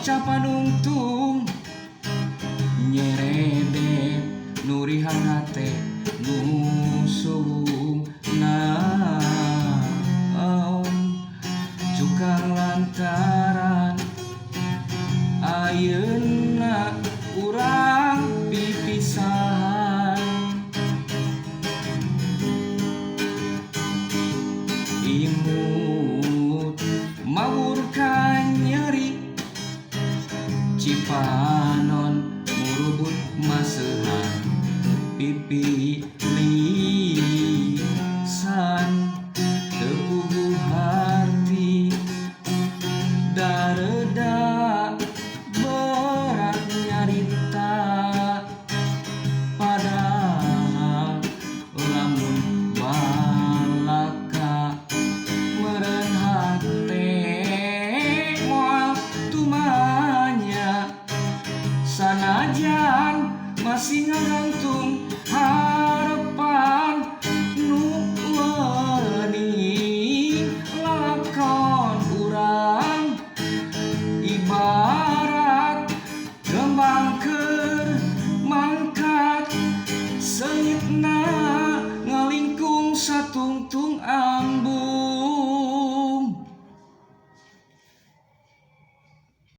Bocah panungtung nyerede nurihan hate nu suwung naon cukang lantaran ayeuna urang pipisahan. Imut mawur ka nyeri Cipanon murubut maseuhan pipi lisan teu puguh harti dareda berat nyarita padahal lamun balaka meureun hate moal tumanya sanajan masih ngagantung harapan nu wening lalakon urang ibarat kembang keur mangkat seungitna ngalingkung satungtung ambung.